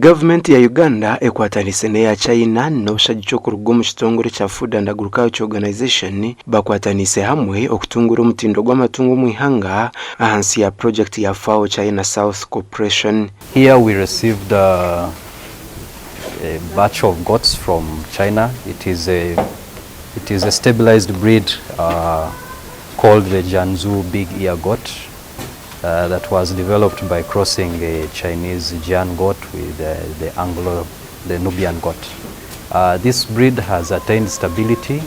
Gavumenti ya Uganda ekwatanise n'eya China n'obushagiki okuruga omu kitongore kya Food and Agriculture Organization bakwatanise hamwe okutunguura omutindo gw'amatungo omu ihanga ahansi ya purojekiti ya FAO China South Cooperation. Here we received a batch of goats from China. It is a, it is a stabilized breed called the Jianzhu Big Ear Goat that was developed by crossing a Chinese Jian goat with the Anglo, the Nubian goat. This breed has attained stability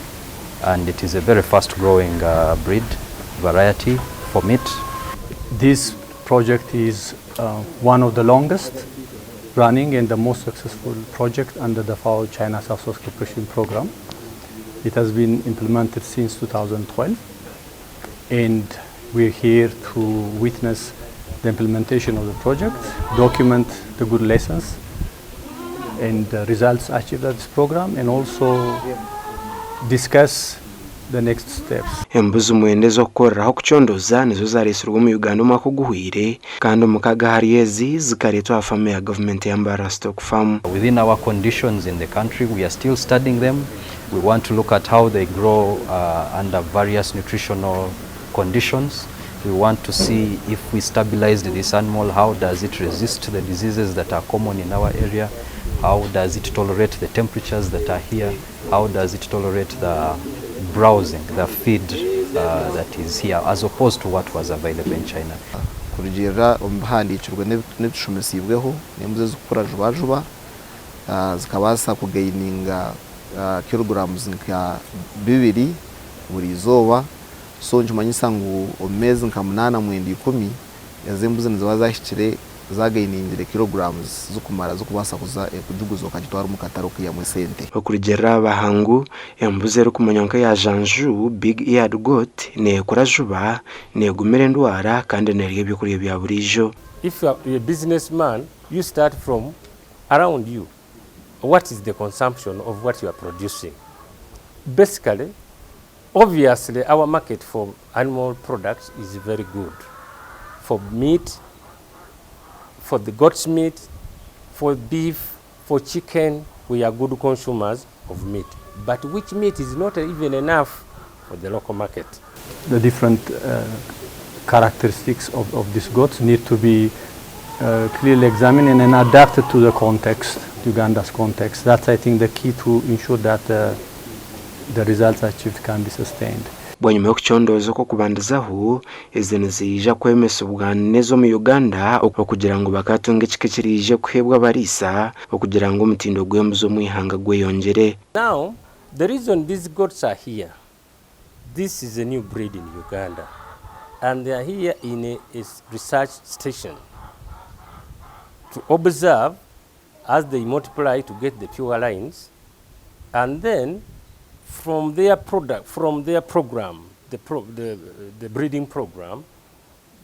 and it is a very fast growing breed variety for meat. This project is one of the longest running and the most successful project under the FAO China South South Cooperation Program. It has been implemented since 2012 and we're here to witness the implementation of the project, document the good lessons and the results achieved at this program, and also discuss the next steps. Embuzi mwenda ez'okukoreraho okucondooza nizo zareetsirwe omu Uganda omwaka oguhweire kandi 6 ahari ezi zikareetwa aha faamu ya gavumenti eya Mbarara Stock Farm. Within our conditions in the country, we are still studying them. We want to look at how they grow under various nutritional conditions. We want to see if we stabilized this animal, how does it resist the diseases that are common in our area? How does it tolerate the temperatures that are here? How does it tolerate the browsing, the feed that is here, as opposed to what was available in China? Kurugiirira omu bihandiikirwe n'ebitushomesiibweho, n'embuzi ezirikukura jubajuba zikabaasa kugaininga kilograms nka bibiri buri izooba. So nikimanyisa ngu omu meezi nka munaana, mwenda, ikumi, ezo embuzi niziba zahikire zagainingire kilograms zirikumara zirikubaasa kuza kugiguza okagitwara omu katare okaihamu esente. Okurugiirira aha bahangu, embuzi erikumanywa nk'eya Janju, Big Eared Goat, neekura juba, neegumira endwara kandi neerya ebyokurya bya buriijo. If you are a business man, you start from around you, what is the consumption of what you are producing? Basically, obviously our market for animal products is very good. For meat, for the goat's meat, for beef, for chicken, we are good consumers of meat. But which meat is not even enough for the local market. The different characteristics of these goats need to be clearly examined and then adapted to the context, Uganda's context. That's, I think, the key to ensure that the results achieved can be sustained. Bwanyima y'okucondooza okw'okubandizaho, ezi niziija kwemesibwa n'ez'omu Uganda okugira ngu bakatunga ekika ekiriije kuheebwa abariisa okugira ngu omutindo gw'embuzi omu ihanga gweyongyere. Now, the reason these goats are here, this is a new breed in Uganda and they are here in a research station to observe as they multiply to get the pure lines, and then from their product, from their program, the breeding program,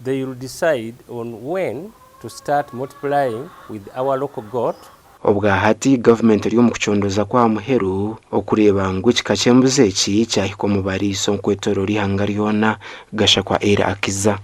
they will decide on when to start multiplying with our local goat. Obwahati gavumenti eri omu kucondooza kwa muheru okureeba ngu ekika ky'embuzi eki kyahika omu bariisa okwetoroora ihanga ryona. Gashakwa Eira Akiza.